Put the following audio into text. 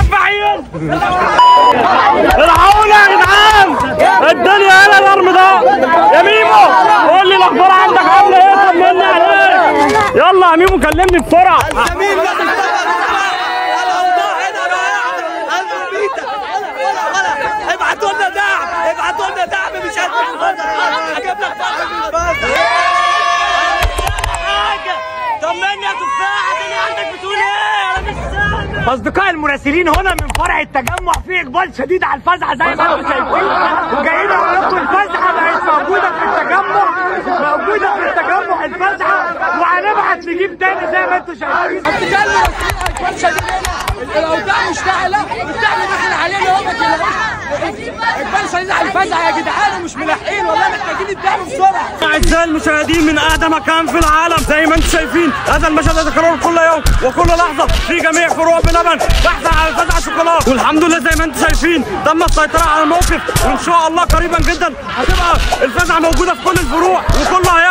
اسماعيل. الحقونا يا جدعان، الدنيا هنا الارم ده. يا ميمو قول لي الاخبار عندك عامله ايه؟ طمنا عليك. يلا يا ميمو كلمني بسرعة. ابعتوا لنا دعم، ابعتوا لنا دعم، مش هجيب لك حاجة. طمني يا تفاحة، الدنيا عندك بتقول ايه؟ انا مش سامع. اصدقائي المراسلين هنا من فرع التجمع في اقبال شديد على الفزعه زي ما انتم شايفين، وجايين اقول لكم الفزعه بقت موجودة في التجمع، موجودة في التجمع الفزعه، وهنبعت نجيب تاني زي ما انتم شايفين. اقبال شديد هنا، الاوضاع مشتعلة والدعم داخل علينا اهو، ما تقلقوش. اقبال شديد على الفزعه يا جدعان ومش ملاحقين والله، محتاجين الدعم بسرعة. اعزائي المشاهدين من اعدى مكان في العالم، زي ما انتم شايفين هذا المشهد يتكرر كل يوم وكل لحظة في جميع فروع بلبن بحثا عن الفزعه شوكولاتة، والحمد لله زي ما انتم شايفين تم السيطرة على الموقف، وان شاء الله قريبا جدا هتبقى الفزعه موجودة في كل الفروع وكله هيعرف.